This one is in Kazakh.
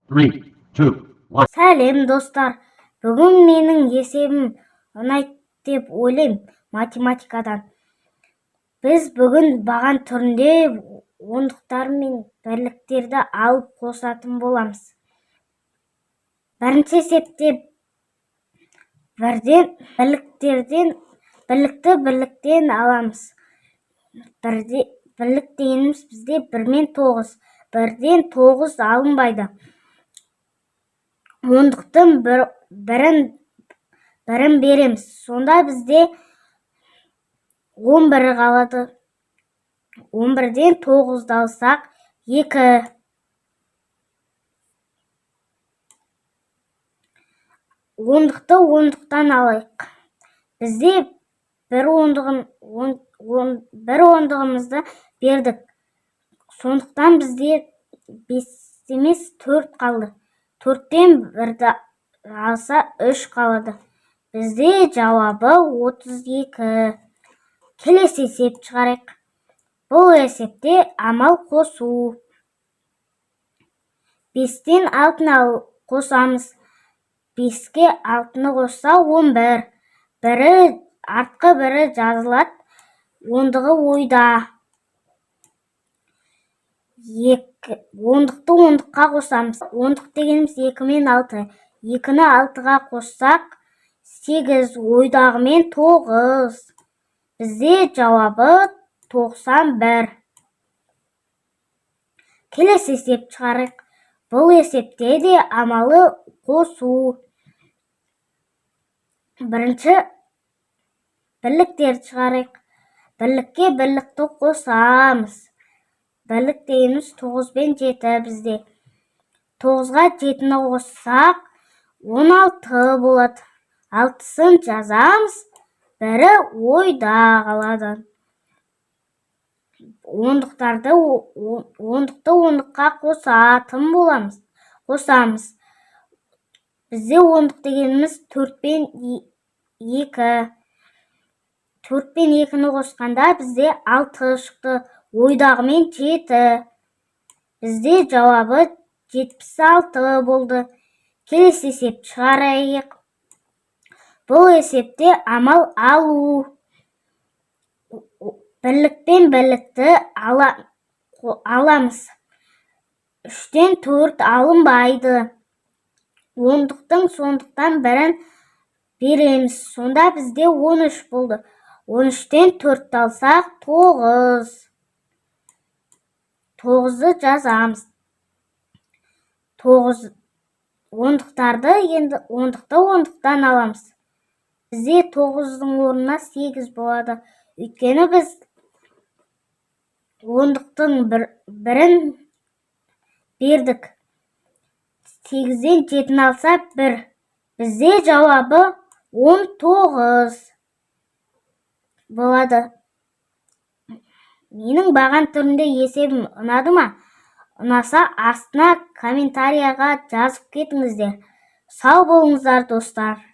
Three, two, one. Сәлем, достар! Бүгін менің есебім ұнайды деп ойлаймын. Математикадан біз бүгін баған түрінде ондықтар мен бірліктерді алып қосатын боламыз. Бірінші есепте бірден бірліктерден, бірлікті бірліктен аламыз. Бірде, бірлік дегеніміз бізде бір мен тоғыз. Бірден тоғыз алынбайды. Ондықтың бірін береміз, сонда бізде 11 қалады. 11-ден тоғызды алсақ, екі. Ондықты ондықтан алайық. Бізде бір ондығын он, он, бір ондығымызды бердік, сондықтан бізде бес емес, төрт қалды. Төрттен бірді алса, үш қалады. Бізде жауабы 32. Келесі есеп шығарайық. Бұл есепте амал қосу. Бестен алтыны қосамыз. Беске алтыны қосса, 11. Бірі артқы бірі жазылады, ондығы ойда. Екі ондықты ондыққа қосамыз. Ондық дегеніміз екі мен алты. Екіні алтыға қоссақ, сегіз, ойдағымен тоғыз. Бізде жауабы 91. Келесі есеп шығарайық. Бұл есепте де амалы қосу. Бірінші бірліктерді шығарайық. Бірлікке бірлікті қосамыз. Бірлік дегеніміз тоғыз бен жеті. Бізде тоғызға жетіні қоссақ, 16 болады. Алтысын жазамыз, бірі ойда қалады. Ондықтарды, ондықты ондыққа қосатын боламыз, қосамыз. Бізде ондық дегеніміз төрт пен екі. Төрт пен екіні қосқанда, бізде алты шықты, ойдағымен жеті. Бізде жауабы 76 болды. Келесі есеп шығарайық. Бұл есепте амал алу. Бірлікпен бірлікті аламыз. Үштен төрт алынбайды. Ондықтың сондықтан бірін береміз, сонда бізде 13 болды. 13-тен төртті алсақ, тоғыз. Тоғызды жазамыз. Тоғыз ондықтарды, енді ондықты ондықтан аламыз. Бізде тоғыздың орнына сегіз болады, өйткені біз ондықтың бірін бердік. Сегізден жетіні алса, бір. Бізде жауабы 19 болады. Менің баған түрінде есебім ұнады ма? Ұнаса, астына комментарияға жазып кетіңіздер. Сау болыңыздар, достар!